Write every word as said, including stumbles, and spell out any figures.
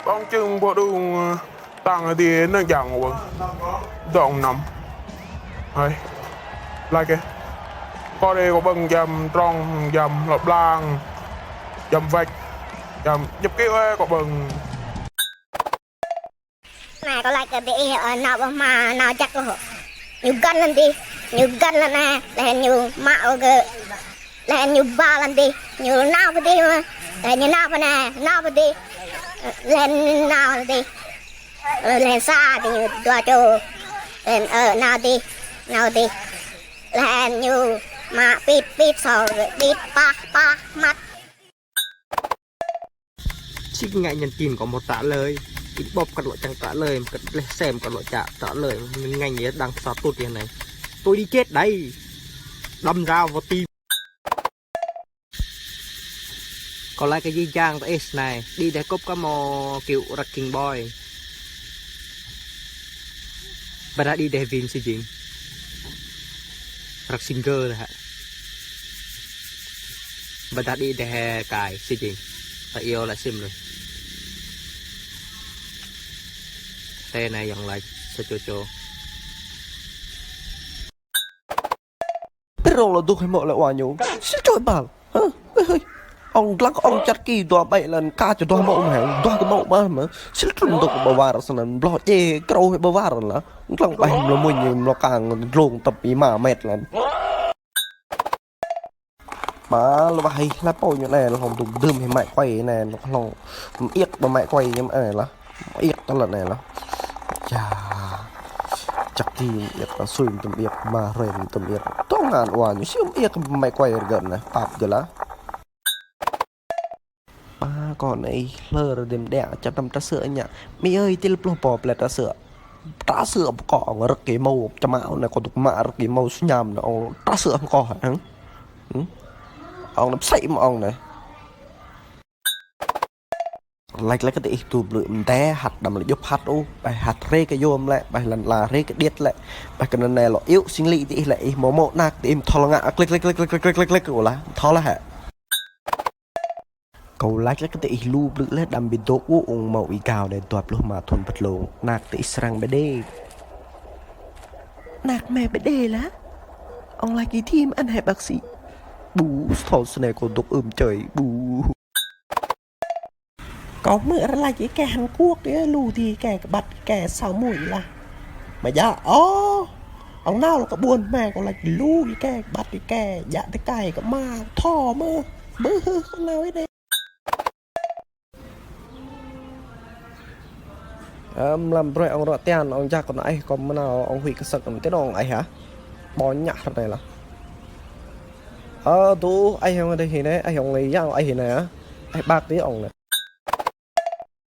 Ƀơ̆ng čưng ƀuh đung, tăng ti năng jang ƀơ̆ng. Dŏng năm. Hai. Lai kơ. Kâo dê kâo ƀơ̆ng jăm trong, jăm lŏ blang, jăm văč, jăm jăp kơ ơi kâo ƀơ̆ng. Anei kâo lač kơ diih, ơ, nao ƀơ̆ng hma, nao jăk ôh. Ñu găn lăn dih, ñu găn lăn anei, leh ñu mă ôh gơ̆. Leh ñu ba lăn dih, ñu nao pơ dih mơh. Leh ñu nao pơ anei, nao pơ dih. Leh nao lăn dih. Ơ, leh sa dih ñu dua čô. Leh, ơ, nao dih, nao dih. Leh ñu mă pit, pit sâu, đĭt pah, pah, măt. Sĭt ngă nhắn tin kâo mâo trả lời. Inbox kâo lŏ čiăng trả lời, kâo leh sem kâo lŏ čă trả lời. Mĭn ngă yơh đang sa tut yơh anei. Tôi đi chết đây. Đâm ra vào tim. Kâo lač kơ jih jang tơ ih snei. Đĭ deh kŭp kơ mâo kiểu răk king boy. Ƀiădah đĭ deh vin si jing. Răk singer hă. Ƀiădah đĭ deh kai si jing. Ta iêu lĕ sim lui. Tơ anei yang lač sa čô čô. Pir ong lŏ duh hmâo lĕ wa ñu. Si čô bal. Hă? Hơi, hơi. Ong dlăng ong čăt ki dua ƀĕ lăn ka čô dua mâo mơh. Dua kơ mâo mơh mơh. Sil trŭn dôk ƀa war snăn. Bloh čê krô ƀa war lăn. Dlăng ƀai mlô muñ mlô kang dlông tăp êma met lăn. Ba lŏ wah hih hlei pô ñu anei lŏ hŏng dŭm dŭm hih mă kuai anei lŏ hlŏng mơiêk ba mă kuai ñu anei lŏ. Mơiêk tơ lăn anei lŏ. Ča. Čăk ti mơiêk ta sui mơtŭm iêk ma hrui mơtŭm iêk. Tŏ ngăn wa ñu si mơiêk ba mă kuai rơgơ̆t anei. Pap jơlah. Ba kâo anei hlơr dĭm đĕ čăt tăm trasơ ñă. Mi ơi til pluh pô plĕ trasơ. Trasơ pô kâo ong rơ̆k kơ mâo čmao anei kâo dôk mă rơ̆k kơ mâo sñam anei ong trasơ hŏng kâo hă. Hm? Ong năp sĕ mơ̆ ong anei. Lač lač kơ diih tu blư̆ mdê hăt đăm lĕ djŭp hăt ôh, ƀai hăt rê kơ yôm lĕ, ƀai lăn ala rê kơ điêt lĕ, ƀai kơ anei lŏ iêu sĭng lĭ diih lĕ ih mâo mâo anak diih mthâo lŏ ngă klik klik klik klik klik klik klik ôh lah, mthâo lah hĕ. Kâo lač lač kơ diih lu blư̆ leh đăm bi dôk ôh ung mâo êgao anei dua pluh êma thŭn pơtlông. Anak diih srăng bi đê. Anak mĕ bi đê lah. Ong lač kơ diih mơ̆n hĕ bác sĩ. Ƀu thâo snei kâo dôk ưm čơi ƀu. Kâo hmư̆ arăng lač êkei Hàn Quốc yơh lu ti êkei kƀăt êkei sa muĭ lah. Mă djă ôh. Ong nao lŏ kơ ƀuôn hmei kâo lač lu êkei kƀăt êkei djă ti êkei kơ ma thâo mơh. Bơ hưh kâo nao ih dê. Ơ, mlam brei ong rŏ tian, ong jak kơ aih, kơ mnao, ong huĭ kơ săk, ti nong aih hă? Ƀo ñă hră anei lah. Ơ, tu, aih ong dê hi anei, aih ong yang aih hi anei hă? Aih bak ti ong anei.